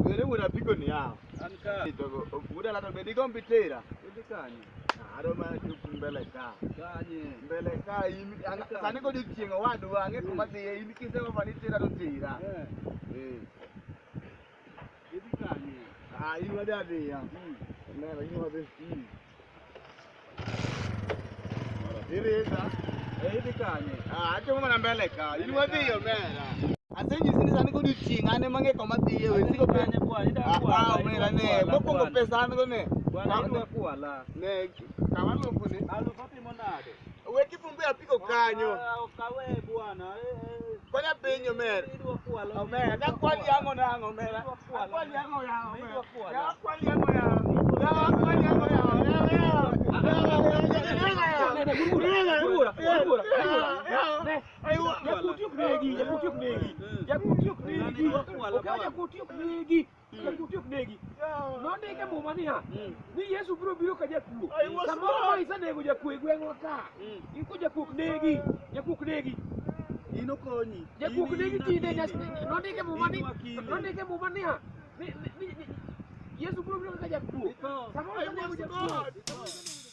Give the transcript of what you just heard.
Were wuon apiko ni yawa. An ka. Wuod Alado be digomb itera? Idhi kanye? Adwa mana chopo mbele ka. Kanye? Mbele ka in sani godiochieng' owadwa ang'e kuma dhiye in kisema ni itera to tera. Eh. Eh. Idhi kanye? Ah, in wadhi adhiya. Neno, in wadhi. Irita. Eh, idhi kanye? Ah, achomo mana mbele ka. In wadhi omera. Asenyisi ni sani godiochieng' an ema ang'e koma dhiye we siko pe. Kanye bwana? Idwa Ah, kwala, ah, idwa omera ne. kwala, Mokwongo bwana. pesa an go ne. Bwana idwa kwala. Ne, kama alufu ni. Alufu atimo nade? We kifumbe apiko kanyo. Ah, ok awe bwana. Eh, eh. Konya piny omera. Idwa kwala. Omera, dakwali ang'o nang'o omera. Idwa kwala. Akwali ang'o yawa omera. Idwa kwala. Yawa akwali ang'o yawa. Yawa akwali ang'o yawa. Yawa yawa. Jakuti ok negi, jakuti ok negi, jakuti ok negi, okaw jakuti ok negi, jakuti ok negi. Nondik e muma niya, ni Yesu biro biro ka jakuo. Samoro ma isenego jakuo e gweng'wa ka, iko jakuo ok negi, jakuo ok negi. In okonyi. Jakuo ok In- negi in tinde, akili. nondik e muma ni, In wakili. nondik e muma niya, ni Yesu biro biro kaka jakuo. Itho. Samoro isenego jakuo.